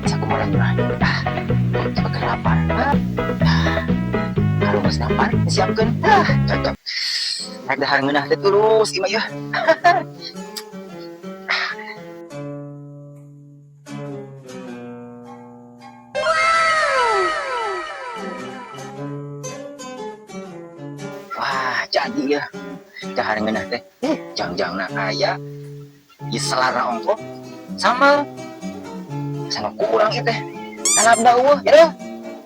Sakumaha lah. Ah, coba lapar. Ah, kalau geus lapar, siapkeun. Ah, cocok. Rek dahar ngeunah teh terus ieu mah ya. Wah, jadi ya. Dahar ngeunah teh. Jangjangna aya. Ieu selara ongkoh sama sama kurang ieu teh. Lalabna euweuh ya.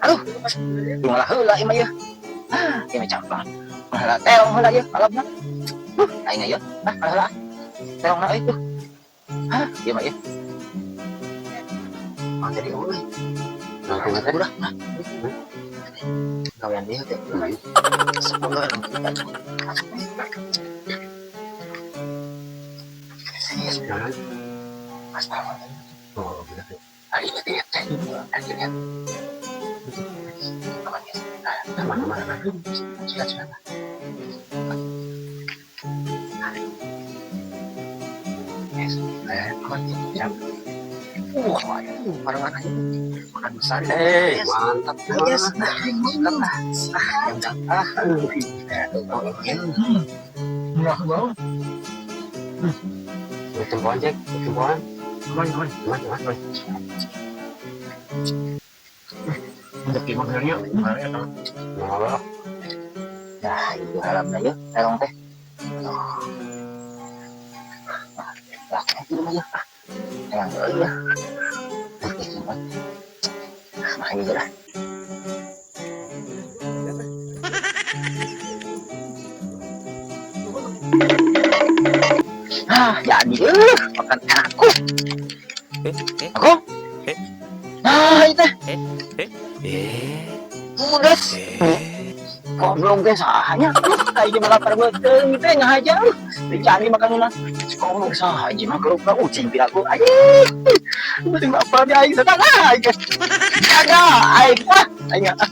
Aduh, malah heula ieu mah ya. Ah, ieu mah campang. Malah terong heula ieu lalabna. Aing ieu. Ah, malah heula. Terongna euy tuh. Ah, ieu mah ieu. Ah, jadi euy. Nah, kumaha teh? Udah, nah. Gawean dia teh. 10. Jalan. Mas banget. Oh, bener. Hari ini lihat teh. Hari lihat. Aman ya. Aman, aman, aman. Silakan, silakan. Yes, aman ya. Wah, itu barengan aja. Makan besar. Eh, Yes. mantap. Yes, mantap. Ah, yang ah. Murah banget. Tempoan, Jack. Tempoan. Aman, aman. Aman, aman. Untuk makannya, makannya Mau Ya, itu harapnya ya, terong teh. Ah, itu mah ya. Ah, emang ya. Ah, makan juga lah. Ah, jadi makan aku. Aku? Nah, itu. Udah. Goblok teh sahanya. Aing mah lapar beuteung teh ngahaja. Dicari makan ulah. Goblok saha aja mah kalau ucing piraku. Aing. Penting lapar di aing sadar aing. Kagak aing ah aing ah.